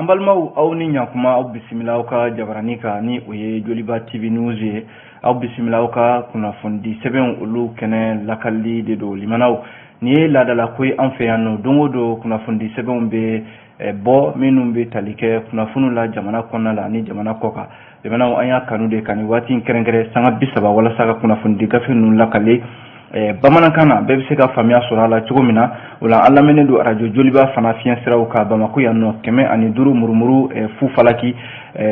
An balimaw, aw ni ɲakuma. Aw bisimila aw ka jabarani kan, ni o ye Joliba TV News ye. Aw bisimila aw ka kunnafonidi sɛbɛnw, olu kɛnɛ lakali de don. Limanaw, nin ye laadalako ye an fɛ yan nɔ. Don o don, kunnafonidi sɛbɛnw bɛ bɔ minnu bɛ tali kɛ kunnafoniw la jamana kɔnɔna la ani jamana kɔ kan. Limanaw, an y'a kanu de ka nin waati in kɛrɛnkɛrɛn sanga 30 walasa ka kunnafonidi gafe ninnu lakale bamanankan na, bɛɛ bɛ se ka faamuya sɔrɔ a la cogo min na. O la, an lamɛnnen don arajo Joliba fana fiɲɛ siraw kan Bamakɔ yan nɔ, 105 murumuru fu falaki.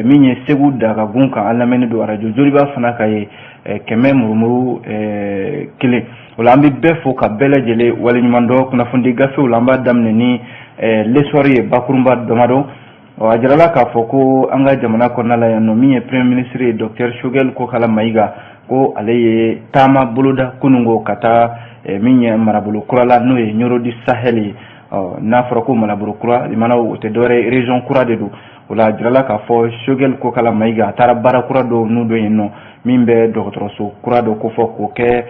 Min ye Segu dagagun kan, an lamɛnnen don arajo Joliba fana ka ye 100.1. O la, an bɛ bɛɛ fo ka bɛɛ lajɛlen waleɲuman dɔn. Kunnafonidi gafew la, an b'a daminɛ ni L'Essor ye. Bakurunba damadɔ, a jirala k'a fɔ ko an ka jamana kɔnɔna la yan nɔ, min ye premier ministre ye, docteur Choguel Kokala Mayiga, ko ale ye taama boloda kununko ka taa min ye marabolo kura la, n'o ye Nioro du Sahel ye. N'a fɔra ko marabolo kura, limanaw, o tɛ dɔwɛrɛ ye, région kura de don. O la, a jirala k'a fɔ Choguel Kokala Mayiga, a taara baara kura dɔw n'u don yen nɔ, min bɛ dɔgɔtɔrɔso kura dɔ kofɔ k'o kɛ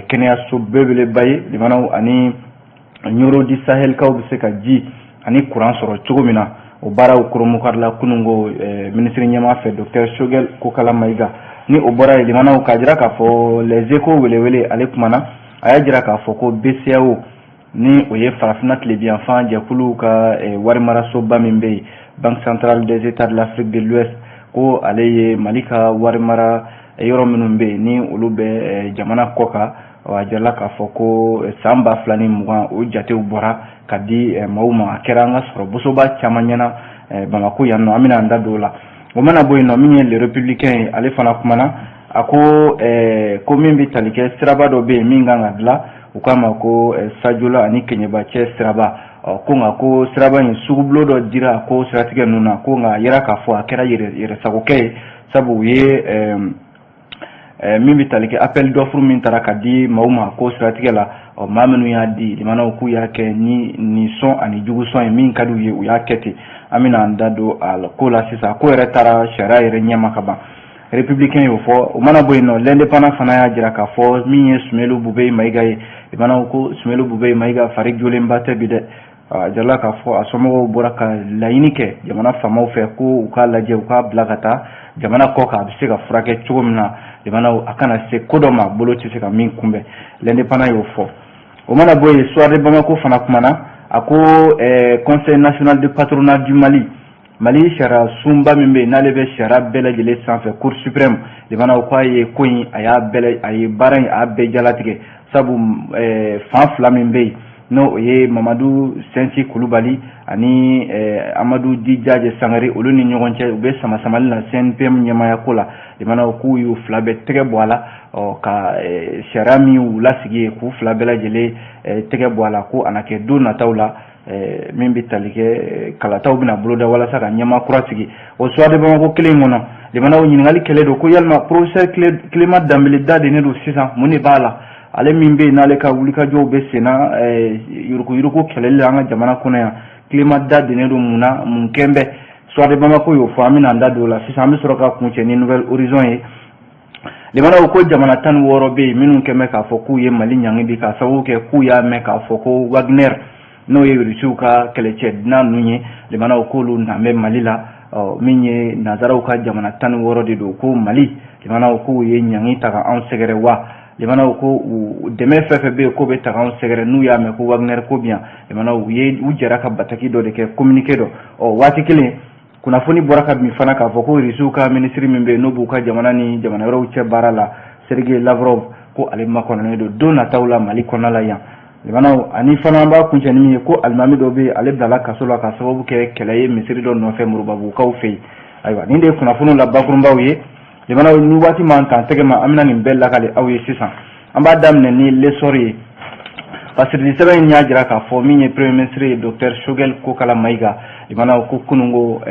kɛnɛyaso belebeleba ye. Limanaw, ani Nioro du Sahelkaw bɛ se ka ji ani kuran sɔrɔ cogo min na, o baaraw koromukarila kununko minisiri ɲɛmaa fɛ, docteur Choguel Kokala Mayiga. Ni o bɔra yen, limanaw, k'a jira k'a fɔ Les Échos welewele, ale kumana, a y'a jira k'a fɔ ko BCEAO, ni o ye farafinna tilebinyanfan jɛkuluw ka warimarasoba min bɛ yen, Banque centrale des États de l'Afrique de l'Ouest, ko ale ye Mali ka warimara yɔrɔ minnu bɛ yen, ni olu bɛ jamana kɔ kan, a jirala k'a fɔ ko san 2020, o jatew bɔra ka di maaw ma. A kɛra an ka sɔrɔ bosoba caman ɲɛna Bamakɔ yan nɔ. An bɛna an da don o la. O mana bɔ yen nɔ, min ye Le Républicain ye, ale fana kumana, a ko ko min bɛ tali kɛ siraba dɔ bɛ yen min kan ka dilan, u k'a ma ko Sajola ani Keɲeba cɛ siraba. Ko nka ko siraba in sugubulon dɔ dira ko siratigɛ ninnu na, ko nka a yira k'a fɔ a kɛra yɛrɛsagokɛ ye, sabu u ye min bɛ tali kɛ appel d'offre min taara ka di maaw ma ko siratigɛ la, ɔ maa minnu y'a di, limanaw, k'u y'a kɛ ni nin sɔn ani jugu sɔn ye, min ka d'u ye, u y'a kɛ ten. An bɛna an da don a ko la sisan. Ko yɛrɛ taara sariya yɛrɛ ɲɛma ka ban, Républicain y'o fɔ. O mana bɔ yen nɔ, L'Indépendant fana y'a jira k'a fɔ min ye Soumeylou Boubèye Maïga ye, limanaw, ko Soumeylou Boubèye Maïga fari jolenba tɛ bi dɛ. A jirala k'a fɔ a somɔgɔw bɔra ka laɲini kɛ jamana faamaw fɛ ko u k'a lajɛ, u k'a bila ka taa jamana kɔ kan, a bɛ se ka furakɛ cogo min na. Limanaw, a kana se ko dɔ ma, bolo tɛ se ka min kunbɛn. L'Indépendant y'o fɔ. O mana bɔ yen, Soir de Bamako fana kumana, a ko Conseil national de patronat du Mali, Mali sariya sunba min bɛ yen, n'ale bɛ sariya bɛɛ lajɛlen sanfɛ, Cour suprême, limanaw, k'a ye ko in, a y'a bɛɛ, a ye baara in, a y'a bɛɛ jalatigɛ, sabu fan fila min bɛ yen, n'o ye Mamadu Sɛnsi Kulubali ani Amadu Dijaje Sangare, olu ni ɲɔgɔn cɛ, u bɛ sama samali la CNPM ɲɛmaaya ko la. Limanaw, k'u y'u fila bɛɛ tɛgɛ bɔ a la, ɔ ka sariya min y'u lasigi ye, k'u fila bɛɛ lajɛlen tɛgɛ bɔ a la, ko a na kɛ don nataw la min bɛ tali kɛ kalataw bɛna boloda walasa ka ɲɛmaa kura sigi. O Soir de Bamako kelen in kɔnɔ, limanaw, ɲininkali kɛlen don ko yalima professeur Clément Dembélé da de don sisan, mun de b'a la, ale min bɛ yen, n'ale ka wulikajɔw bɛ sen na yuruguyurugu kɛlɛli la an ka jamana kɔnɔ yan? Clément da dennen don mun na? Mun kɛn bɛ? Soir de Bamako y'o fɔ. An bɛna an da don o la sisan. An bɛ sɔrɔ ka kuncɛ ni Nouvel Horizon ye. Limanaw, ko jamana 16 bɛ yen minnu kɛn bɛ k'a fɔ k'u ye Mali ɲangi bi, k'a sababu kɛ k'u y'a mɛn k'a fɔ ko Wagner, n'o ye Rusiw ka kɛlɛcɛ dunan ninnu ye, limanaw, k'olu nan bɛ Mali la. Min ye nanzaraw ka jamana 16 de don, ko Mali, limanaw, k'u ye ɲangi ta ka anw sɛgɛrɛ wa. Limanaw, ko dɛmɛ fɛn fɛn bɛ yen k'o bɛ ta k'anw sɛgɛrɛ n'u y'a mɛn ko Wagner ko bi yan. Limanaw, u ye u jɛra ka bataki dɔ de kɛ, communiqué dɔ. Ɔ waati kelen, kunnafoni bɔra ka bin fana k'a fɔ ko Rusiw ka minisiri min bɛ yen, n'o b'u ka jamana ni jamana wɛrɛw cɛ baara la, Sergei Lavrov, ko ale makɔnɔnen don don nataw la Mali kɔnɔna la yan. Limanaw, ani fana an b'a kuncɛ ni min ye, ko alimami dɔ bɛ yen, ale bilala kaso la ka sababu kɛ kɛlɛ ye misiri dɔ nɔfɛ Moribabugukaw fɛ yen. Ayiwa, nin de ye kunnafoniw la bakurunbaw ye. Limanaw, ni waati m'an kan tɛgɛ ma, an bɛna nin bɛɛ lakale aw ye sisan. An b'a daminɛ ni L'Essor ye. Fasirili sɛbɛn in y'a jira k'a fɔ min ye premier ministre ye, docteur Choguel Kokala Mayiga, limanaw, ko kununko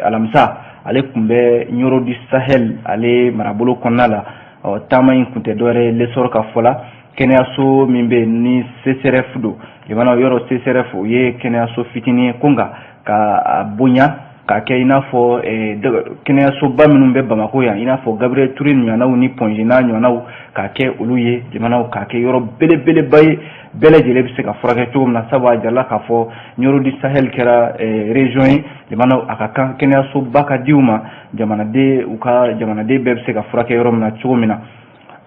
alamisa, ale tun bɛ Nioro du Sahel, ale marabolo kɔnɔna la. Ɔ taama in tun tɛ dɔwɛrɛ ye, L'Essor ka fɔ la, kɛnɛyaso min bɛ yen ni CSRéf don. Limanaw, yɔrɔ CSRéf, o ye kɛnɛyaso fitinin ye, ko nka ka bonya. k'a kɛ i n'a fɔ kɛnɛyasoba minnu bɛ Bamakɔ yan, i n'a fɔ Gabriel Touré ɲɔgɔnnaw ni Point G ɲɔgɔnnaw, k'a kɛ olu ye jamanaw, k'a kɛ yɔrɔ belebeleba ye, bɛɛ lajɛlen bɛ se ka furakɛ cogo min na. Sabu a jirala k'a fɔ Nioro du Sahel kɛra région ye, jamanaw, a ka kan kɛnɛyasoba ka di u ma, jamanaden, u ka jamanaden bɛɛ bɛ se ka furakɛ yɔrɔ min na cogo min na.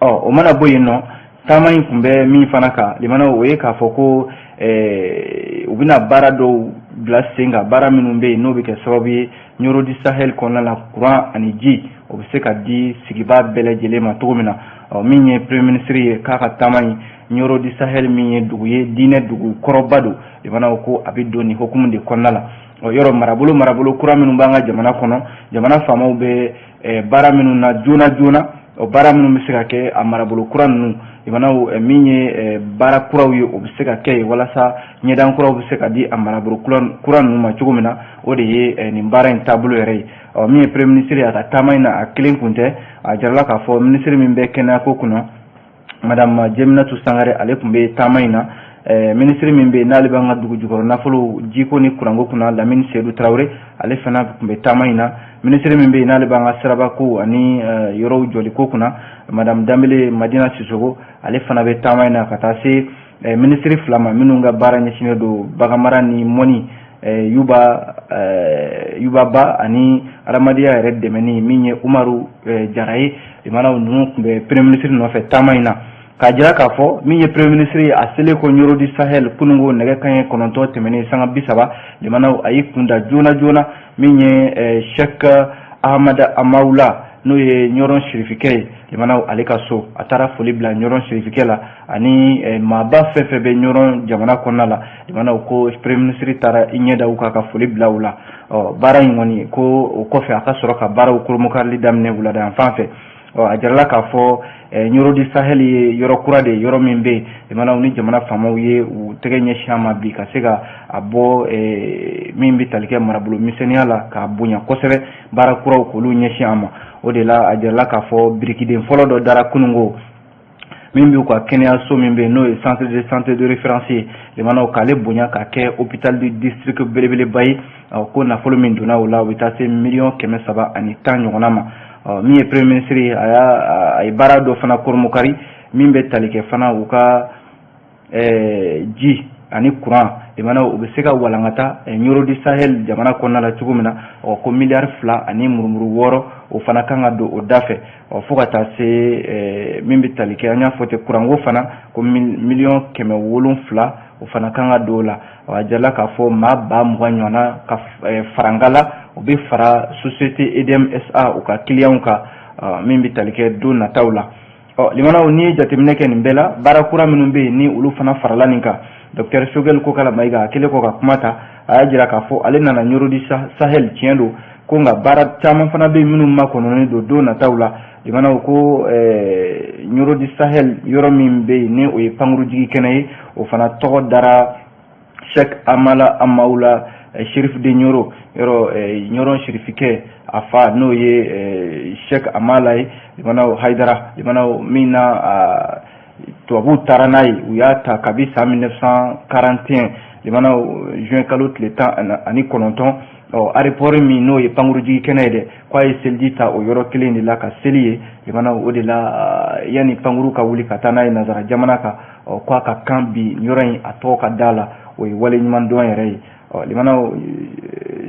Ɔ, o mana bɔ yen nɔ, taama in tun bɛ min fana kan, limanaw, o ye k'a fɔ ko u bɛna baara dɔw bila sen kan, baara minnu bɛ yen n'o bɛ kɛ sababu ye Nioro du Sahel kɔnɔna la, courant ani ji, o bɛ se ka di sigibaa bɛɛ lajɛlen ma cogo min na. Ɔ, min ye premier ministre ye, k'a ka taama in, Nioro du Sahel min ye dugu ye, diinɛ dugu kɔrɔba don, limanaw, ko a bɛ don nin hukumu de kɔnɔna la. Ɔ, yɔrɔ marabolo kura minnu b'an ka jamana kɔnɔ, jamana faamaw bɛ baara minnu na joona joona, o baara minnu bɛ se ka kɛ a marabolo kura ninnu, limanaw, min ye baara kuraw ye, o bɛ se ka kɛ yen walasa ɲɛdan kuraw bɛ se ka di a marabolo kura ninnu ma cogo min na. O de ye nin baara in taabolo yɛrɛ ye. Ɔ, min ye premier ministre ye, a ka taama in na, a kelen kun tɛ. A jirala k'a fɔ minisiri min bɛ kɛnɛyako kunna, madame Jeminatu Sangare, ale tun bɛ taama in na. Minisiri min bɛ yen n'ale b'an ka dugu jukɔrɔ nafolo, jiko ni kuranko kunna, Lamini Seydou Tarawele, ale fana tun bɛ taama in na. Minisiri min bɛ yen n'ale b'an ka sirabako ani yɔrɔw jɔliko kunna, madame Danbele Madina Sisoko, ale fana bɛ taama in na, ka taa se minisiri fila ma minnu ka baara ɲɛsinnen don baganmara ni mɔni, Yuba Ba, ani adamadenya yɛrɛ dɛmɛni, min ye Umaru Jara ye. Limanaw, ninnu tun bɛ premier ministre nɔfɛ taama in na. K'a jira k'a fɔ min ye premier ministre ye, a selen ko Nioro du Sahel kununko nɛgɛ kanɲɛ 9 tɛmɛnen sanga 30, limanaw, a y'i kunda joona joona min ye Cheikh Ahmad Amawula, n'o ye Ɲɔrɔn sirifikɛ ye, limanaw, ale ka so. A taara foli bila Ɲɔrɔn sirifikɛ la ani maaba fɛn fɛn bɛ Ɲɔrɔn jamana kɔnɔna la. Limanaw, ko premier ministre taara i ɲɛ da u kan ka foli bila u la. Ɔ, baara in kɔni ko o kɔfɛ, a ka sɔrɔ ka baaraw koromokarili daminɛ wulada yan fan fɛ. Ɔ, a jirala k'a fɔ Nioro du Sahel ye yɔrɔ kura de ye, yɔrɔ min bɛ yen, limanaw, ni jamana faamaw ye u tɛgɛ ɲɛsin a ma bi ka se ka a bɔ min bɛ tali kɛ marabolo misɛnniya la, k'a bonya kosɛbɛ, baara kuraw k'olu ɲɛsin a ma. O de la, a jirala k'a fɔ birikiden fɔlɔ dɔ dara kununko, min b'u ka kɛnɛyaso min bɛ yen, n'o ye centre de santé de référence ye, limanaw, k'ale bonya k'a kɛ hôpital du district belebeleba ye. Ko nafolo min donna o la, o bɛ taa se miliyɔn 310 ɲɔgɔnna ma. Min ye premier ministre ye, a y'a a ye baara dɔ fana koromokari min bɛ tali kɛ fana u ka ji ani courant, limanaw, u bɛ se ka walankata Nioro du Sahel jamana kɔnɔna la cogo min na. Ɔ, ko miliyari 2 ani murumuru 6, o fana kan ka don o da fɛ. Ɔ, fo ka taa se min bɛ tali kɛ, an y'a fɔ ten, kuranko fana, ko miliyɔn 700, o fana kan ka don o la. A jirala k'a fɔ maa 20 000 ɲɔgɔnna ka faranga la, o bɛ fara société EDM SA, u ka clients kan, min bɛ tali kɛ don nataw la. Ɔ, limanaw, n'i ye jateminɛ kɛ nin bɛɛ la, baara kura minnu bɛ yen ni olu fana farala nin kan, docteur Choguel Kokala Mayiga, a kɛlen kɔ ka kuma ta, a y'a jira k'a fɔ ale nana Nioro du Sahel, tiɲɛ don, ko nka baara caman fana bɛ yen minnu makɔnɔnen don don nataw la. Limanaw, ko Nioro du Sahel, yɔrɔ min bɛ yen ni o ye pankurujigi kɛnɛ ye, o fana tɔgɔ dara Cheikh Amala Amawula, Chérif de Nioro, yɔrɔ Ɲɔrɔ sirifikɛ, a fa n'o ye Cheikh Amala ye, limanaw, Hayidara, limanaw, min na tubabuw taara n'a ye, u y'a ta kabi san 1941, limanaw, juin kalo tile 19. Ɔ, aéroport min n'o ye pankurujigi kɛnɛ ye dɛ, k'a ye seliji ta o yɔrɔ kelen de la ka seli ye, limanaw. O de la, yanni pankuru ka wuli ka taa n'a ye nanzara jamana kan, ɔ, k'a ka kan bi yɔrɔ in a tɔgɔ ka da la, o ye wale ɲuman dɔn yɛrɛ ye. Ɔ, limanaw,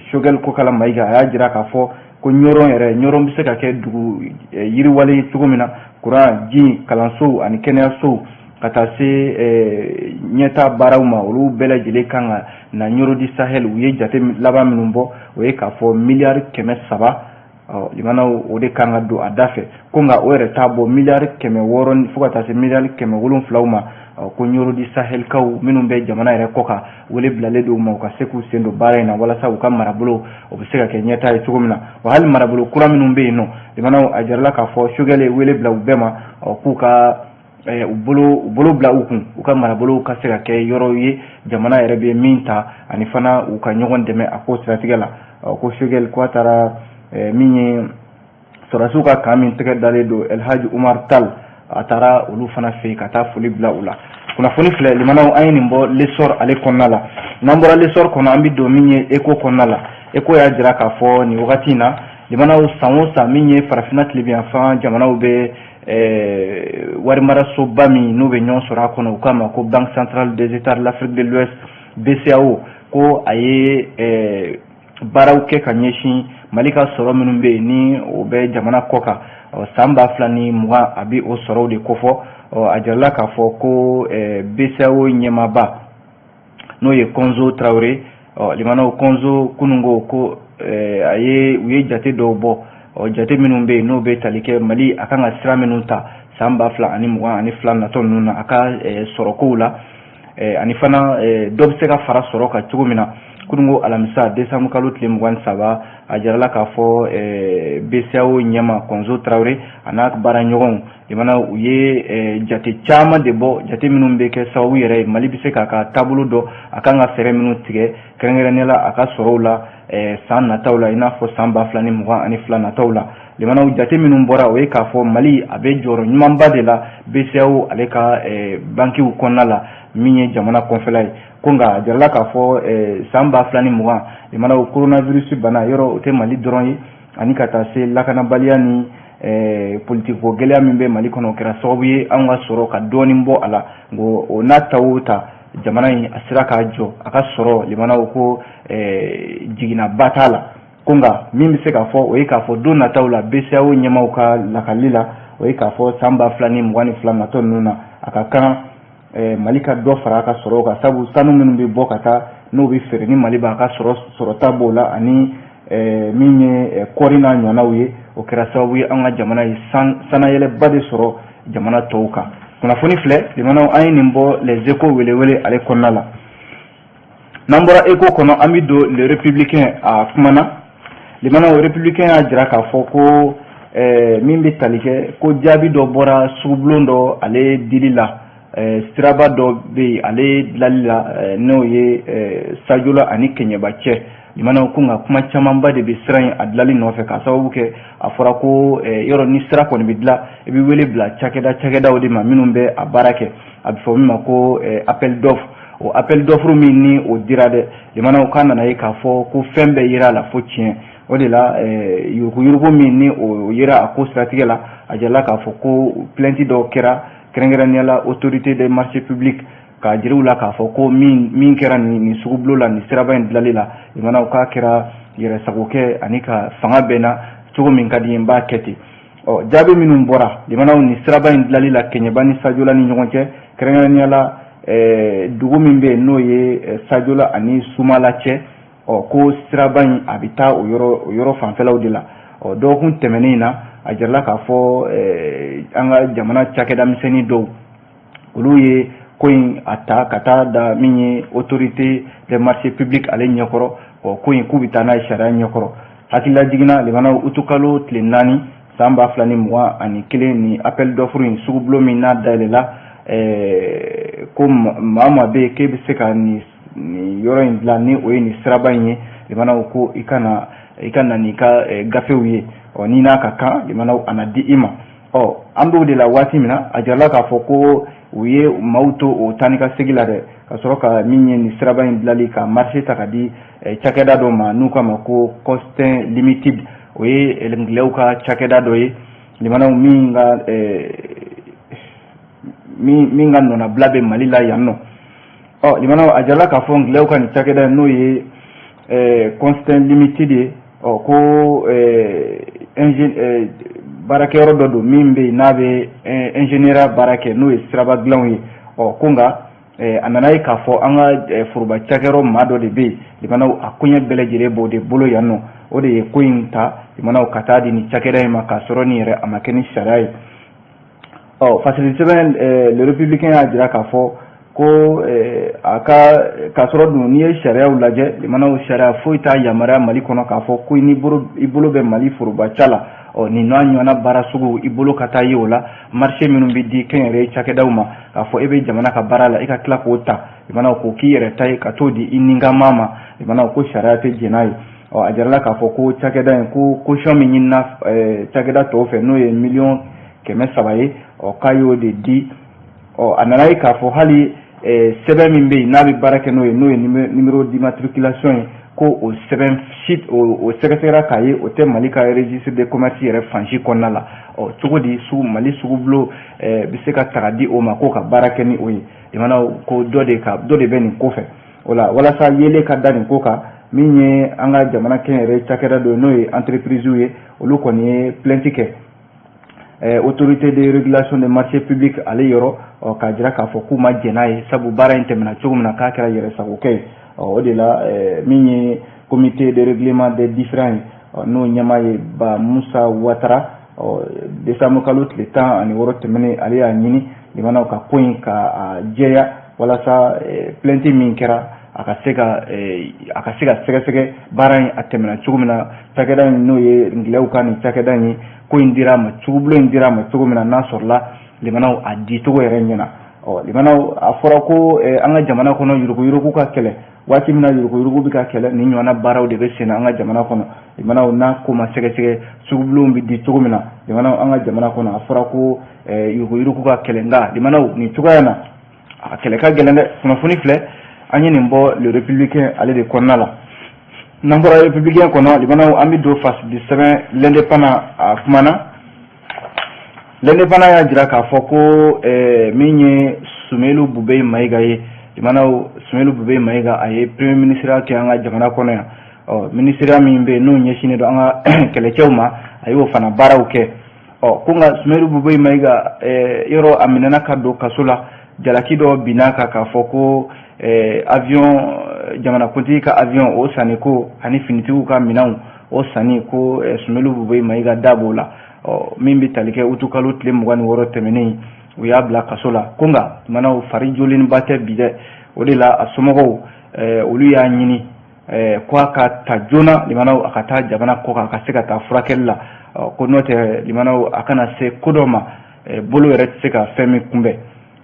Choguel Kokala Mayiga, a y'a jira k'a fɔ ko Ɲɔrɔn yɛrɛ, Ɲɔrɔn bɛ se ka kɛ dugu yiriwalen ye cogo min na, kuran, ji, kalansow ani kɛnɛyasow, ka taa se ɲɛta baaraw ma, olu bɛɛ lajɛlen kan ka na Nioro du Sahel. U ye jate laban minnu bɔ, o ye k'a fɔ miliyari 300, limanaw, o de kan ka don a da fɛ. Ko nka o yɛrɛ t'a bɔ miliyari 600 fo ka taa se miliyari 700 ma. Ko Nioro du Sahelkaw minnu bɛ jamana yɛrɛ kɔ kan, wele bilalen don u ma u ka se k'u sen don baara in na walasa u ka marabolo o bɛ se ka kɛ ɲɛtaa ye cogo min na. Wa hali marabolo kura minnu bɛ yen nɔ, limanaw, a jirala k'a fɔ Choguel ye wele bila u bɛɛ ma, k'u ka u bolo bila u kun, u ka marabolow ka se ka kɛ yɔrɔ ye jamana yɛrɛ bɛ min ta, ani fana u ka ɲɔgɔn dɛmɛ a ko siratigɛ la. Ko Choguel ko a taara min ye sɔrɔdasiw ka camp min tɛgɛ dalen don El Hadj Umar Tal, a taara olu fana fɛ yen ka taa foli bila u la. Kunnafoni filɛ, limanaw, an ye nin bɔ L'Essor ale kɔnɔna la. N'an bɔra L'Essor kɔnɔ, an bɛ don min ye Echo kɔnɔna la. Échos y'a jira k'a fɔ nin wagati in na, limanaw, san o san, min ye farafinna tilebinyanfan jamanaw bɛ warimarasoba min n'u bɛ ɲɔgɔn sɔrɔ a kɔnɔ, u k'a ma ko Banque centrale des États de l'Afrique de l'Ouest, BCEAO, ko a ye baaraw kɛ ka ɲɛsin Mali ka sɔrɔ minnu bɛ yen ni o bɛ jamana kɔ kan san 2020, a bɛ o sɔrɔw de kofɔ. A jirala k'a fɔ ko BCEAO ɲɛmaaba, n'o ye Kɔnzo Tarawele, limanaw, Kɔnzo kununko ko a ye u ye jate dɔw bɔ, jate minnu bɛ yen n'o bɛ tali kɛ Mali a kan ka sira minnu ta san 2022 natɔ ninnu na, a ka sɔrɔkow la, ani fana dɔ bɛ se ka fara sɔrɔ kan cogo min na. Kununko alamisa, décembre kalo tile 23, a jirala k'a fɔ BCEAO ɲɛma Kɔnzo Tarawele a n'a baara ɲɔgɔnw, limana, u ye jate caman de bɔ, jate minnu bɛ kɛ sababu yɛrɛ ye Mali bɛ se k'a ka taabolo dɔn, a kan ka fɛɛrɛ minnu tigɛ, kɛrɛnkɛrɛnnenya la a ka sɔrɔw la san nataw la, i n'a fɔ san 2022 nataw la. Limanaw, jate minnu bɔra, o ye k'a fɔ Mali a bɛ jɔyɔrɔ ɲumanba de la BCEAO ale ka bankiw kɔnɔna la, min ye jamana kɔfɛla ye. Ko nka a jirala k'a fɔ san 2020, limanaw, coronavirus bana yɔrɔ o tɛ Mali dɔrɔn ye, ani ka taa se lakanabaliya ni politikiko gɛlɛya min bɛ Mali kɔnɔ, o kɛra sababu ye anw ka sɔrɔ ka dɔɔnin bɔ a la. O n'a ta o ta, jamana in a sera k'a jɔ a ka sɔrɔ, limanaw, ko jiginnaba t'a la. Ko nka min bɛ se k'a fɔ, o ye k'a fɔ don nataw la, BCEAO ɲɛmaw ka lakali la, o ye k'a fɔ san 2022 natɔ ninnu na, a ka kan Mali ka dɔ fara a ka sɔrɔ kan, sabu sanu minnu bɛ bɔ ka taa n'o bɛ feere ni Mali b'a ka sɔrɔ sɔrɔta b'o la, ani min ye kɔɔri n'a ɲɔgɔnnaw ye, o kɛra sababu ye an ka jamana ye sanayɛlɛba de sɔrɔ jamana tɔw kan. Kunnafoni filɛ, limanaw, an ye nin bɔ Les Échos welewele ale kɔnɔna la. N'an bɔra Échos kɔnɔ, an bɛ don Le Républicain a kumana. Limanaw, Républicain y'a jira k'a fɔ ko min bɛ tali kɛ ko jaabi dɔ bɔra sugubulon dɔ ale dili la, siraba dɔ bɛ yen ale dilali la, n'o ye Sajola ani Kɛɲɛba cɛ. Limanaw, ko nka kuma camanba de bɛ sira in a dilali nɔfɛ, k'a sababu kɛ a fɔra ko yɔrɔ ni sira kɔni bɛ dilan, i bɛ wele bila cakɛdaw de ma minnu bɛ a baara kɛ, a bɛ fɔ min ma ko appel d'offre. O appel d'offre min ni o dira dɛ, limanaw, k'a nana ye k'a fɔ ko fɛn bɛɛ yera a la fo tiɲɛ. O de la yuruguyurugu min ni o yera a ko siratigɛ la, a jirala k'a fɔ ko plainte dɔw kɛra, kɛrɛnkɛrɛnnenya la Autorité des marchés publics, k'a jira u la k'a fɔ ko min kɛra nin sugubulon la, nin siraba in dilali la, limanaw, k'a kɛra yɛrɛsagokɛ ani ka fanga bɛ na cogo min ka di n b'a kɛ ten. Ɔ jaabi minnu bɔra, limanaw, nin siraba in dilali la Kɛɲɛba ni Sajola ni ɲɔgɔn cɛ, kɛrɛnkɛrɛnnenya la dugu min bɛ yen n'o ye Sajola ani Sumala cɛ, ɔ ko siraba in a bɛ taa o yɔrɔ fanfɛlaw de la. Ɔ dɔgɔkun tɛmɛnen in na, a jirala k'a fɔ an ka jamana cakɛda misɛnnin dɔw, olu ye ko in a ta ka taa da min ye Autorité des marchés publics ale ɲɛkɔrɔ. Ɔ ko in k'u bɛ taa n'a ye sariya ɲɛkɔrɔ. Hakilila jiginna, limanaw, utukalo tile 4 san 2021, ni appel d'offre in sugubulon min n'a dayɛlɛla ko maa o maa bɛ yen k'e bɛ se ka nin yɔrɔ in dilan, ni o ye nin siraba in ye, limanaw, ko i ka na n'i ka gafew ye. Ɔ n'i n'a ka kan, limanaw, a na di i ma. Ɔ an b'o de la waati min na, a jirala k'a fɔ ko u ye maaw to o taa ni ka segin la dɛ, ka sɔrɔ ka min ye nin siraba in dilali ka marché ta ka di cakɛda dɔ ma n'u k'a ma ko Costin Limited. O ye angilɛw ka cakɛda dɔ ye, limanaw, min ka nɔnabila bɛ Mali la yan nɔ. Ɔ limanaw, a jirala k'a fɔ angilɛw ka nin cakɛda n'o ye Constant Limited ye, ɔ ko baarakɛyɔrɔ dɔ don min bɛ yen n'a bɛ ingénieur baara kɛ, n'o ye siraba dilanw ye. Ɔ ko nka a nana ye k'a fɔ an ka foroba cakɛyɔrɔ maa dɔ de bɛ yen, limanaw, a koɲɛ bɛɛ lajɛlen b'o de bolo yan nɔ. O de ye ko in ta, limanaw, ka taa di nin cakɛda in ma, k'a sɔrɔ nin yɛrɛ a ma kɛ ni sariya ye. Ɔ fasiri sɛbɛn Le Républicain y'a jira k'a fɔ ko a ka k'a sɔrɔ dun n'i ye sariyaw lajɛ, limanaw, sariya foyi t'a yamaruya Mali kɔnɔ k'a fɔ ko n'i i bolo bɛ Mali foroba ca la, ɔ nin n'a ɲɔgɔnna baara sugu, i bolo ka taa ye o la, marché minnu bɛ di kɛnyɛrɛye cakɛdaw ma, k'a fɔ e bɛ jamana ka baara la, e ka tila k'o ta, limanaw, k'o k'i yɛrɛ ta ye, ka t'o di i ninkama ma, limanaw, ko sariya tɛ jɛn n'a ye. Ɔ a jirala k'a fɔ ko cakɛda in ko caution min ɲinina cakɛda tɔw fɛ, n'o ye miliyɔn 300 ye, ɔ k'a y'o de di. Ɔ a nana ye k'a fɔ hali sɛbɛn min bɛ yen n'a bɛ baara kɛ n'o ye, n'o ye numéro d'immatriculation ye, ko o sɛbɛn si o sɛgɛsɛgɛra k'a ye, o tɛ Mali ka registre de commerce yɛrɛ fan si kɔnɔna la. Ɔ, cogo di sugu Mali sugubulon bɛ se ka ta ka di o ma k'o ka baara kɛ ni o ye? Limanaw, ko dɔ de ka dɔ de bɛ nin ko fɛ. O la, walasa yelen ka da nin ko kan, min ye an ka jamana kɛnyɛrɛ cakɛda dɔ ye, n'o ye entreprise ye, olu kɔni ye plainte kɛ Autorité de régulation des marchés publics ale yɔrɔ, k'a jira k'a fɔ k'u ma jɛn n'a ye, sabu baara in tɛmɛna cogo min na, k'a kɛra yɛrɛsagokɛ ye. O de la, min ye Comité de règlement des différends ye, n'o ɲɛmaa ye Ba Musa Watara, décembre kalo tile 16 tɛmɛnen, ale y'a ɲini limanaw ka ko in ka jɛya, walasa plainte min kɛra, a ka se ka sɛgɛsɛgɛ baara in a tɛmɛna cogo min na, cakɛda in, n'o ye ngilɛw ka nin cakɛda in ye, ko in dira a ma, sugubulon in dira a ma cogo min na, n'a sɔrɔla limanaw a di cogo yɛrɛ ɲɛna. Ɔ, limanaw, a fɔra ko an ka jamana kɔnɔ, yuruguyurugu ka kɛlɛ, waati min na yuruguyurugu bɛ ka kɛlɛ, nin ɲɔgɔnna baaraw de bɛ sen an ka jamana kɔnɔ. Limanaw, n'a ko ma sɛgɛsɛgɛ, sugubulon bɛ di cogo min na, limanaw, an ka jamana kɔnɔ, a fɔra ko yuruguyurugu ka kɛlɛ, nka limanaw, nin cogoya na, a kɛlɛ ka gɛlɛn dɛ. Kunnafoni filɛ, an ye nin bɔ Le Républicain ale de kɔnɔna la. N'an bɔra Républicain kɔnɔ, limanaw, an bɛ don fasidi sɛbɛn L'Indépendant a kumana. L'Indépendant y'a jira k'a fɔ ko min ye Sumelu Bubɛyi Mayiga ye, limanaw, Sumelu Bubɛyi Mayiga, a ye premier ministre kɛ an ka jamana kɔnɔ yan. Ɔ, ministère min bɛ yen, n'o ɲɛsinnen don an ka kɛlɛcɛw ma, a y'o fana baaraw kɛ. Ɔ, ko nka Sumelu Bubɛyi Mayiga yɔrɔ, a minɛna ka don kaso la, jalaki dɔ binna kan k'a fɔ ko avion, jamanakuntigi ka avion o sanni ko ani finitigiw ka minɛnw o sanni ko, Sumelu Bubɛyi Mayiga da b'o la. Ɔ, min bɛ tali kɛ utukalo tile 26 tɛmɛnen, u y'a bila kaso la. Ko nka limanaw, fari jolenba tɛ bi dɛ. O de la, a somɔgɔw, olu y'a ɲini ko a ka ta joona, limanaw, a ka taa jamana kɔ kan, a ka se ka taa furakɛli la, ko n'o tɛ, limanaw, a kana se ko dɔ ma, bolo yɛrɛ tɛ se ka fɛn min kunbɛn.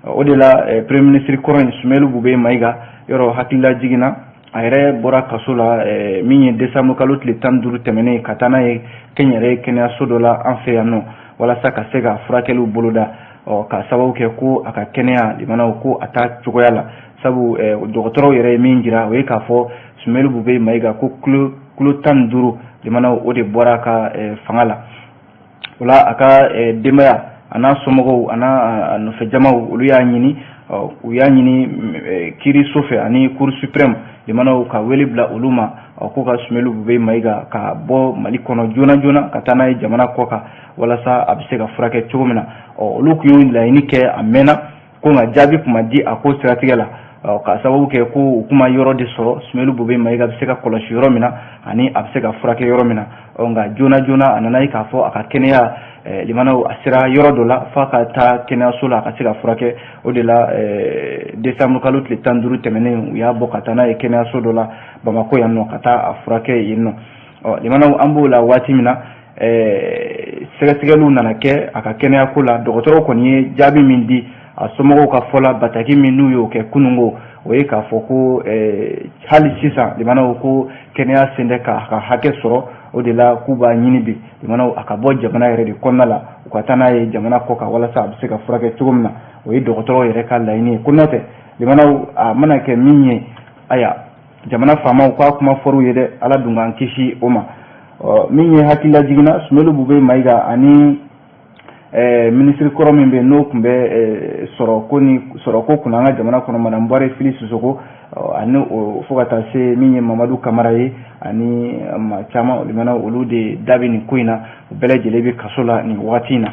O de la, premier ministre kɔrɔ in, Sumelu Bubɛyi Mayiga, yɔrɔ hakilila jiginna, a yɛrɛ bɔra kaso la min ye décembre kalo tile 15 tɛmɛnen, ka taa n'a ye kɛnyɛrɛye kɛnɛyaso dɔ la an fɛ yan nɔ, walasa ka se ka furakɛliw boloda. Ɔ, ka sababu kɛ ko a ka kɛnɛya, limanaw, ko a ta cogoya la, sabu dɔgɔtɔrɔw yɛrɛ ye min jira, o ye k'a fɔ Sumelu Bubɛyi Mayiga ko kulo 15, limanaw, o de bɔra a ka fanga la. O la, a ka denbaya a n'a somɔgɔw a n'a nɔfɛ jamaw, olu y'a ɲini, u y'a ɲini kiiriso fɛ ani Cour suprême, limanaw, ka wele bila olu ma ko ka Sumelu Bubɛyi Mayiga ka bɔ Mali kɔnɔ joona joona, ka taa n'a ye jamana kɔ kan, walasa a bɛ se ka furakɛ cogo min na. Ɔ, olu tun y'o laɲini kɛ a mɛnna, ko nka jaabi tun ma di a ko siratigɛ la, ka sababu kɛ ko u kuma yɔrɔ de sɔrɔ Sumelu Bubɛyi Mayiga bɛ se ka kɔlɔsi yɔrɔ min na ani a bɛ se ka furakɛ yɔrɔ min na. Ɔ, nka joona joona, a nana ye k'a fɔ a ka kɛnɛya, limanaw, a sera yɔrɔ dɔ la f'a ka taa kɛnɛyaso la, a ka se ka furakɛ. O de la, décembre kalo tile 15 tɛmɛnen, u y'a bɔ ka taa n'a ye kɛnɛyaso dɔ la Bamakɔ yan nɔ, ka taa a furakɛ yen nɔ. Ɔ, limanaw, an b'o la waati min na, sɛgɛsɛgɛliw nana kɛ a ka kɛnɛyako la. Dɔgɔtɔrɔw kɔni ye jaabi min di, a somɔgɔw ka fɔ la, bataki min n'u y'o kɛ kununko, o ye k'a fɔ ko hali sisan, limanaw, ko kɛnɛya sen tɛ k'a ka hakɛ sɔrɔ. O de la, k'u b'a ɲini bi, limanaw, a ka bɔ jamana yɛrɛ de kɔnɔna la, u ka taa n'a ye jamana kɔ kan, walasa a bɛ se ka furakɛ cogo min na. O ye dɔgɔtɔrɔw yɛrɛ ka laɲini ye. Ko n'o tɛ, limanaw, a mana kɛ min ye, ayiwa, jamana faamaw k'a kuma fɔr'u ye dɛ. Ala dun k'an kisi o ma. Ɔ, min ye hakilila jiginna, Sumelu Bubɛyi Mayiga ani minisiri kɔrɔ min bɛ yen, n'o tun bɛ sɔrɔ ko ni sɔrɔko kunna an ka jamana kɔnɔ, madame Buware Fili Sisoko, ani o fo ka taa se min ye Mamadu Kamara ye, ani maa caman, limanaw, olu de da bɛ nin ko in na. U bɛɛ lajɛlen bɛ kaso la nin waati in na.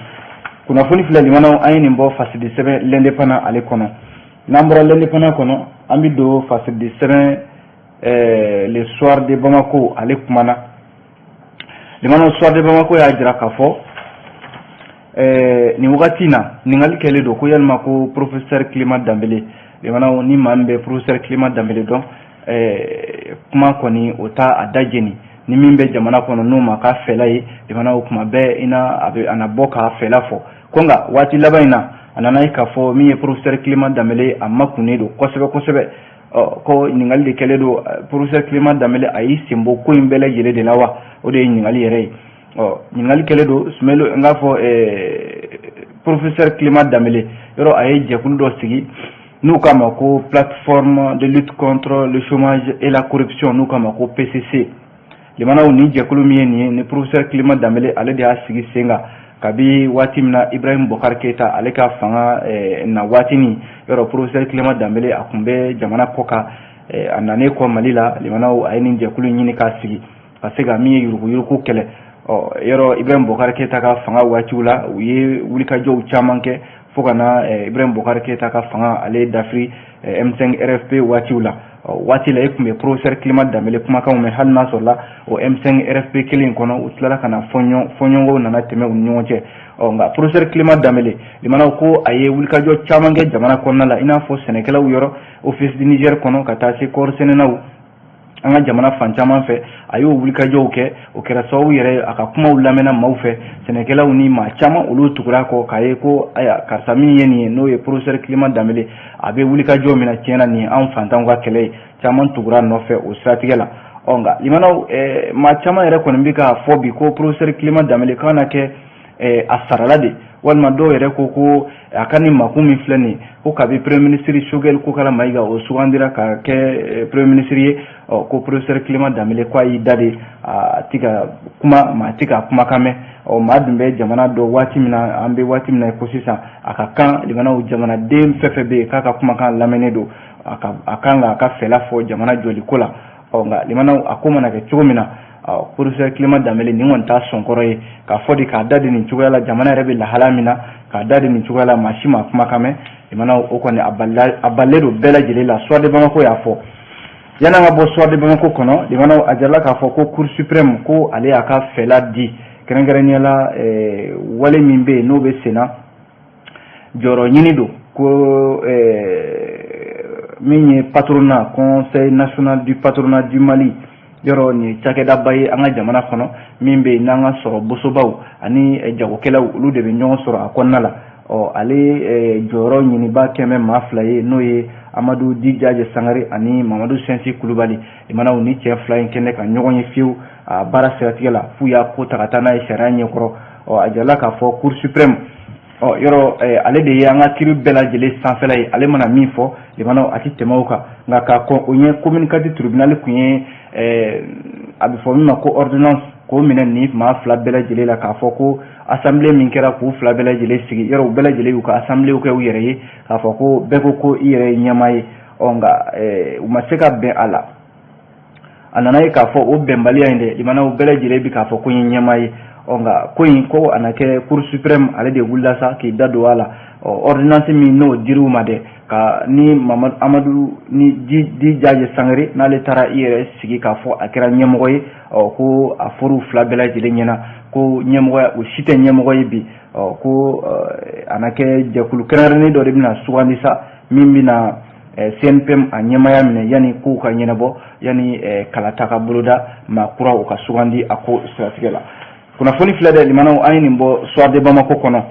Kunnafoni filɛ, limanaw, an ye nin bɔ fasidi sɛbɛn L'Indépendant ale kɔnɔ. N'an bɔra L'Indépendant kɔnɔ, an bɛ don fasidi sɛbɛn Le Soir de Bamako ale kumana. Limanaw, Soir de Bamako y'a jira k'a fɔ nin wagati in na, ɲininkali kɛlen don ko yalima ko professeur Clément Danbele, limanaw, ni maa min bɛ professeur Clément Danbele dɔn, kuma kɔni o t'a a da jeni. Ni min bɛ jamana kɔnɔ, n'o ma k'a fɛla ye, limanaw, kuma bɛɛ i na a bɛ a na bɔ k'a fɛla fɔ. Ko nka waati laban in na, a nana ye k'a fɔ min ye professeur Clément Danbele, a makunnen don kosɛbɛ kosɛbɛ. Ɔ, ko ɲininkali de kɛlen don: professeur Clément Danbele, a y'i sen bɔ ko in bɛɛ lajɛlen de la wa? O de ye ɲininkali yɛrɛ ye. Ɔ, ɲininkali kɛlen don Sumelu, n k'a fɔ professeur Clément Danbele yɔrɔ, a ye jɛkulu dɔ sigi N'u k'a ma ko Plateforme de lutte contre le chômage et la corruption, n'u k'a ma ko PCC. Limanaw, ni jɛkulu min ye nin ye, ni professeur Clément Dembélé ale de y'a sigi sen kan kabi waati min na Ibrahim Boubacar Keïta ale ka fanga na waatinin yɔrɔ, professeur Clément Dembélé a tun bɛ jamana kɔ kan. A nanen kɔ Mali la, limanaw, a ye nin jɛkulu ɲini k'a sigi ka se ka min ye yuruguyurugu kɛlɛ. Ɔ yɔrɔ, Ibrahim Boubacar Keïta ka fanga waatiw la, u ye wulikajɔw caman kɛ fo ka na Ibrahim Boubacar Keïta ka fanga ale dafiri M5 RFP waatiw la. Waati la, e tun bɛ professeur Clément Dembélé kumakanw mɛn, hali n'a sɔrɔla o M5 RFP kelen in kɔnɔ, u tilala ka na fɔɲɔgɔnkɔw nana tɛmɛ u ni ɲɔgɔn cɛ. Ɔ nka professeur Clément Dembélé, limanaw, ko a ye wulikajɔ caman kɛ jamana kɔnɔna la, i n'a fɔ sɛnɛkɛlaw yɔrɔ, Office du Niger kɔnɔ, ka taa se kɔɔri sɛnɛnaw, an ka jamana fan caman fɛ, a y'o wulikajɔw kɛ. O kɛra sababu yɛrɛ a ka kumaw lamɛnna maaw fɛ, sɛnɛkɛlaw ni maa caman, olu tugura kɔ k'a ye ko ayiwa, karisa min ye nin ye, n'o ye professeur Clément Dembélé, a bɛ wulikajɔ min na, tiɲɛna, nin ye anw fantanw ka kɛlɛ ye. Caman tugura nɔfɛ o siratigɛ la. Ɔ nka limanaw, maa caman yɛrɛ kɔni bɛ k'a fɔ bi ko professeur Clément Dembélé k'an na kɛ a sarala de, walima dɔw yɛrɛ ko ko a ka nin makun min filɛ nin ye, ko kabi premier ministre Choguel Kokalla Maïga o sugandira ka kɛ premier ministre ye, ɔ ko professeur Clément Dembélé ko a y'i da de, a ti ka kuma, maa ti ka kumakan mɛn. Ɔ maa dun bɛ jamana dɔn waati min na, an bɛ waati min na ko sisan, a ka kan limanaw, jamanaden fɛn fɛn bɛ yen k'a ka kumakan lamɛnnen don, a ka a kan k'a ka fɛla fɔ jamana jɔliko la. Ɔ nka limanaw, a ko mana kɛ cogo min na, professeur Clément Dembélé nin kɔni t'a sɔnkɔrɔ ye k'a fɔ de k'a da de nin cogoya la. Jamana yɛrɛ bɛ lahala min na, k'a da de nin cogoya la, maa si ma kumakan mɛn. Limanaw, o kɔni a balilen don bɛɛ lajɛlen la. Soir de Bamako y'a fɔ. Yan'an ka bɔ Soir de Bamako kɔnɔ, limanaw, a jirala k'a fɔ ko Cour suprême ko ale y'a ka fɛla di, kɛrɛnkɛrɛnnenya la wale min bɛ yen n'o bɛ sen na, jɔyɔrɔ ɲini don, ko min ye patronat, Conseil national du patronat du Mali yɔrɔ, nin ye cakɛdaba ye an ka jamana kɔnɔ min bɛ yen n'an ka sɔrɔ bosobaw ani jagokɛlaw, olu de bɛ ɲɔgɔn sɔrɔ a kɔnɔna la. Ɔ ale jɔyɔrɔ ɲiniba kɛmɛ maa fila ye, n'o ye Amadou Didiaye Sangaré ani Mamadou Sinsy Coulibaly. Limanaw, ni cɛ fila in kɛnɛ ka ɲɔgɔn ye fiyewu a baara siratigɛ la, f'u y'a ko ta ka taa n'a ye sariya ɲɛkɔrɔ. Ɔ a jirala k'a fɔ Cour suprême, ɔ yɔrɔ, ale de ye an ka kiiri bɛɛ lajɛlen sanfɛla ye. Ale mana min fɔ, limanaw, a ti tɛmɛ o kan. Nka k'a kɔn o ɲɛ, commune 4 tribunal tun ye a bɛ fɔ min ma ko ordonnance k'o minɛ nin maa fila bɛɛ lajɛlen la, k'a fɔ ko assemblée min kɛra k'u fila bɛɛ lajɛlen sigi yɔrɔ, u bɛɛ lajɛlen y'u ka assemblée kɛ u yɛrɛ ye, k'a fɔ ko bɛɛ ko ko i yɛrɛ ye ɲɛmaa ye. Ɔ nka u ma se ka bɛn a la. A nana ye k'a fɔ o bɛnbaliya in dɛ, limanaw, bɛɛ lajɛlen bi k'a fɔ ko n ye ɲɛmaa ye. Ɔ nka ko in ko a na kɛ Cour suprême ale de wulila sa k'i da don a la. Ɔ ordonnance min n'o dir'u ma dɛ, ka ni Mamadu Amadou ni Didiaye Sangaré n'ale taara i yɛrɛ sigi k'a fɔ a kɛra ɲɛmɔgɔ ye, ɔ ko a fɔr'u fila bɛɛ lajɛlen ɲɛna ko ɲɛmɔgɔya, o si tɛ ɲɛmɔgɔ ye bi. Ɔ ko a na kɛ jɛkulu kɛrɛnkɛrɛnnen dɔ de bɛna sugandi sa min bɛna CNPM a ɲɛmaya minɛ yanni kow ka ɲɛnabɔ, yanni kalata ka boloda, maa kura o ka sugandi a ko siratigɛ la. Kunnafoni filɛ dɛ, limanaw, an ye nin bɔ Soir de Bamako kɔnɔ.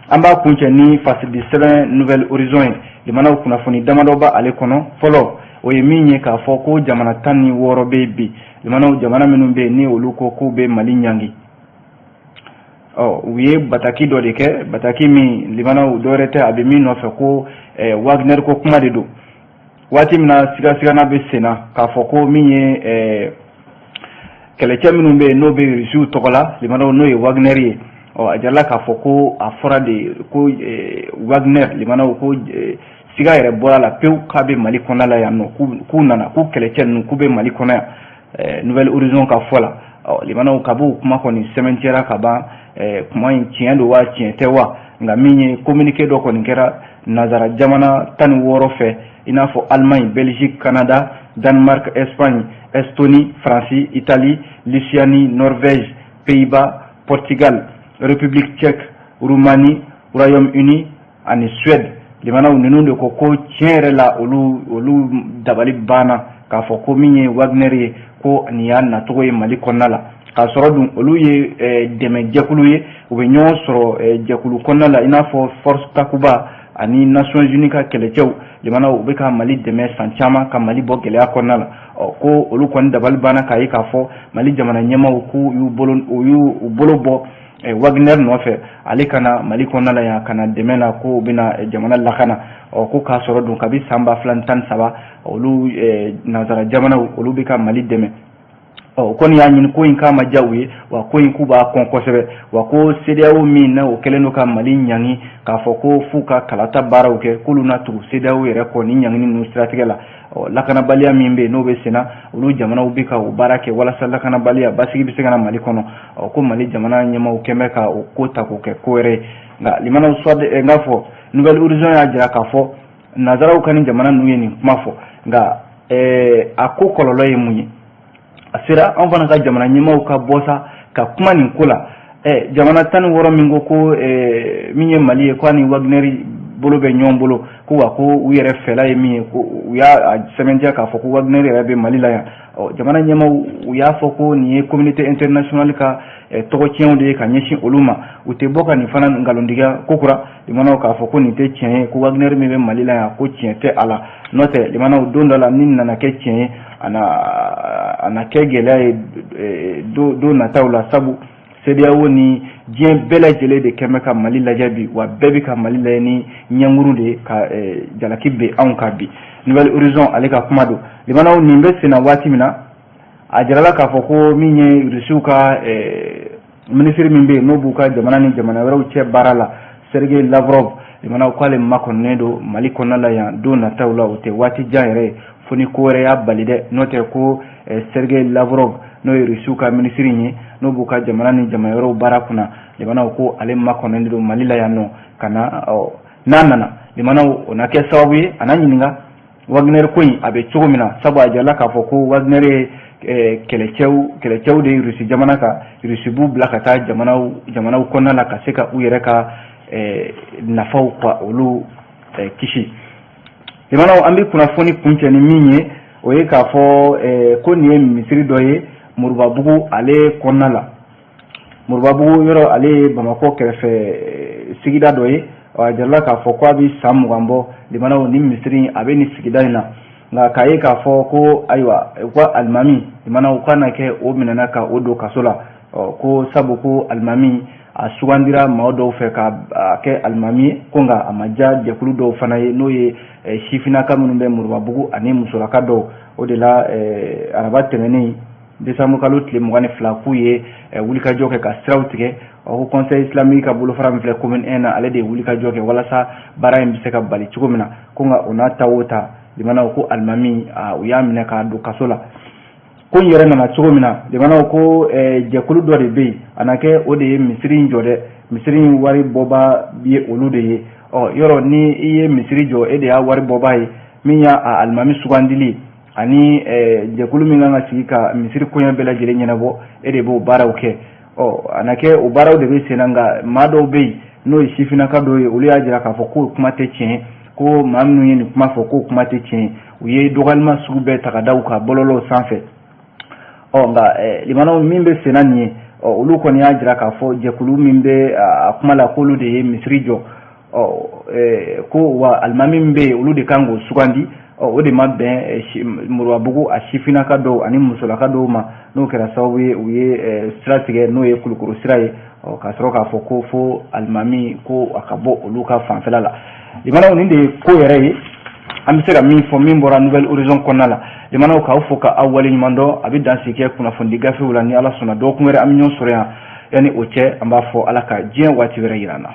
An b'a kuncɛ ni fasidi sɛbɛn Nouvel Horizon ye. Limanaw, kunnafoni damadɔ b'a ale kɔnɔ. Fɔlɔ, o ye min ye k'a fɔ ko jamana 16 bɛ yen bi, limanaw, jamana minnu bɛ yen ni olu ko k'u bɛ Mali ɲangi. Ɔ u ye bataki dɔ de kɛ, bataki min, limanaw, dɔwɛrɛ tɛ, a bɛ min nɔfɛ ko Wagner ko kuma de don. Waati min na sigasigana bɛ sen na k'a fɔ ko min ye kɛlɛcɛ minnu bɛ yen n'o bɛ Rusiw tɔgɔ la, limanaw, n'o ye Wagner ye, ɔ a jirala k'a fɔ ko a fɔra de ko Wagner, limanaw, ko siga yɛrɛ bɔra la pewu k'a bɛ Mali kɔnɔna la yan nɔ, k'u nana, k'u kɛlɛcɛ ninnu k'u bɛ Mali kɔnɔ yan, Nouvel Horizon ka fɔ la. Ɔ limanaw, ka b'o kuma kɔni sɛmɛntiyara ka ban, kuma in tiɲɛ don wa, tiɲɛ tɛ wa? Nka min ye communiqué dɔ kɔni kɛra nanzara jamana 16 fɛ, i n'a fɔ Allemagne, Belgique, Canada, Danemark, Espagne, Estonie, France, Italie, Lituanie, Norvège, Pays-Bas, Portugal, République tchèque, Roumanie, Royaume-Uni ani Suède. Limanaw, ninnu de ko ko tiɲɛ yɛrɛ la, olu dabali banna k'a fɔ ko min ye Wagner ye, ko nin y'a nacogo ye Mali kɔnɔna la, k'a sɔrɔ dun olu ye dɛmɛjɛkulu ye, u bɛ ɲɔgɔn sɔrɔ jɛkulu kɔnɔna la, i n'a fɔ Force Takuba ani Nations Unies ka kɛlɛcɛw. Limanaw, u bɛ ka Mali dɛmɛ san caman ka Mali bɔ gɛlɛya kɔnɔna la. Ɔ ko olu kɔni dabali banna k'a ye k'a fɔ Mali jamana ɲɛmaaw k'u y'u bolo, u y'u bolo bɔ. Wagner nɔfɛ, ale ka na Mali kɔnɔna la yan ka na dɛmɛ na, ko u bɛna jamana lakana. Ɔ, ko k'a sɔrɔ dun kabi san 2013, olu nansara jamanaw, olu bɛ ka Mali dɛmɛ. Ɔ, kɔni y'a ɲini ko in k'a ma diya u ye wa, ko in k'u b'a kɔn kosɛbɛ wa, ko CEDEAO min na, o kɛlen don ka Mali ɲangi k'a fɔ ko f'u ka kalata baaraw kɛ, k'olu na tugu CEDEAO yɛrɛ kɔ ni ɲangini ninnu siratigɛ la. Ɔ, lakanabaliya min bɛ yen, n'o bɛ senna, olu jamanaw bɛ ka o baara kɛ walasa lakanabaliya basigi bɛ se ka na Mali kɔnɔ. Ɔ, ko Mali jamana ɲɛmaaw kɛn bɛ ka o ko ta k'o kɛ ko wɛrɛ ye. Nka limanaw, soit n k'a fɔ Nouvel Horizon y'a jira k'a fɔ nanzaraw ka nin jamana ninnu ye nin kuma fɔ, nka a ko kɔlɔlɔ ye mun ye? A sera an fana ka jamana ɲɛmaaw ka bɔ sa ka kuma nin ko la. Jamana 16 min ko ko min ye Mali ye, ko a ni Wagner bolo bɛ ɲɔgɔn bolo, ko wa ko u yɛrɛ fɛla ye min ye, ko u y'a sɛbɛntiya k'a fɔ ko Wagner yɛrɛ bɛ Mali la yan. Ɔ, jamana ɲɛmaaw, u y'a fɔ ko nin ye communauté internationale ka tɔgɔcɛnw de ye ka ɲɛsin olu ma. U tɛ bɔ ka nin fana nkalontigiya kokura, limanaw, k'a fɔ ko nin tɛ tiɲɛ ye, ko Wagner min bɛ Mali la yan, ko tiɲɛ tɛ a la. N'o tɛ, limanaw, don dɔ la ni nana kɛ tiɲɛ ye, a na kɛ gɛlɛya ye don nataw la, sabu CEDEAO ni diɲɛ bɛɛ lajɛlen de kɛn bɛ ka Mali lajɛ bi wa, bɛɛ bɛ ka Mali lajɛ ni ɲɛnkuru de ye ka jalaki bɛ anw kan bi. Nouvel Horizon ale ka kuma don. Limanaw, nin bɛ senna waati min na, a jirala k'a fɔ ko min ye Rusiw ka minisiri min bɛ yen, n'o b'u ka jamana ni jamana wɛrɛw cɛ baara la, Sergei Lavrov, limanaw, k'ale makɔnɔnen don Mali kɔnɔna la yan don nataw la. O tɛ waati jan yɛrɛ ye, fo ni ko wɛrɛ y'a bali dɛ. N'o tɛ, ko Sergei Lavrov, n'o ye Rusiw ka minisiri ye, n'o b'u ka jamana ni jamana wɛrɛw baara kunna, limanaw, ko ale makɔnɔnen don Mali la yan nɔ ka na. Ɔ, n'a nana, limanaw, o na kɛ sababu ye a n'a ɲininka Wagner ko in a bɛ cogo min na, sabu a jirala k'a fɔ ko Wagner ye kɛlɛcɛw de ye Rusi jamana kan. Rusi b'u bila ka taa jamanaw kɔnɔna la ka se ka u yɛrɛ ka nafaw ka olu kisi. Limanaw, an bɛ kunnafoni kuncɛ ni min ye, o ye k'a fɔ ko nin ye misiri dɔ ye Murubabugu ale kɔnɔna la. Murubabugu yɔrɔ, ale ye Bamakɔ kɛrɛfɛ sigida dɔ ye. A jirala k'a fɔ ko a bɛ san 20 bɔ, limanaw, ni misiri a bɛ nin sigida in na. Nka k'a ye k'a fɔ ko ayiwa, u ka alimami, limanaw, k'a na kɛ o minɛna ka o don kaso la. Ɔ, ko sabu ko alimami a sugandira maa dɔw fɛ ka kɛ alimami ye, ko nka a ma diya jɛkulu dɔw fana ye, n'o ye sifinnaka minnu bɛ Murubabugu ani musolaka dɔw. O de la, araba tɛmɛnen, décembre kalo tile 22, k'u ye wulikajɔ kɛ ka siraw tigɛ. Ko Conseil islamique ka bolofara min filɛ commune 1 na, ale de ye wulikajɔ kɛ walasa baara in bɛ se ka bali cogo min na. Ko nka o n'a ta o ta, limanaw, ko alimami, u y'a minɛ k'a don kaso la. Ko in yɛrɛ nana cogo min na, limanaw, ko jɛkulu dɔ de bɛ yen, a na kɛ o de ye misiri in jɔ dɛ. Misiri in wari bɔba ye olu de ye. Ɔ, yɔrɔ ni i ye misiri jɔ, e de y'a wari bɔba ye, min y'a alimami sugandili ani jɛkulu min kan ka sigi ka misiri koɲɛ bɛɛ lajɛlen ɲɛnabɔ, e de b'o baaraw kɛ. Ɔ, a na kɛ o baaraw de bɛ sen na. Nka maa dɔw bɛ yen, n'o ye sifinnaka dɔw ye, olu y'a jira k'a fɔ k'o kuma tɛ tiɲɛ ye, ko maa minnu ye nin kuma fɔ, k'o kuma tɛ tiɲɛ ye. U ye dɔgɔyalima sugu bɛɛ ta ka da u kan bɔlɔlɔw sanfɛ. Ɔ, nka limanaw, min bɛ senna nin ye, ɔ, olu kɔni y'a jira k'a fɔ jɛkulu min bɛ a kuma la, k'olu de ye misiri jɔ. Ɔ, ko wa alimami min bɛ yen, olu de kan k'o sugandi. Ɔ, o de ma bɛn Murubabugu a sifinnaka dɔw ani musolaka dɔw ma, n'o kɛra sababu ye u ye sira tigɛ, n'o ye Kulukoro sira ye. Ɔ, ka sɔrɔ k'a fɔ ko fo alimami ko a ka bɔ olu ka fanfɛla la. Limanaw, nin de ye ko yɛrɛ ye an bɛ se ka min fɔ, min bɔra Nouvel Horizon kɔnɔna la. Limanaw, k'aw fo ka aw waleɲuman dɔn. A bɛ dansigi kɛ kunnafonidi gafew la. Ni Ala sɔnna, dɔgɔkun wɛrɛ an bɛ ɲɔgɔn sɔrɔ yan. Yanni o cɛ, an b'a fɔ Ala ka diɲɛ waati wɛrɛ yira an na.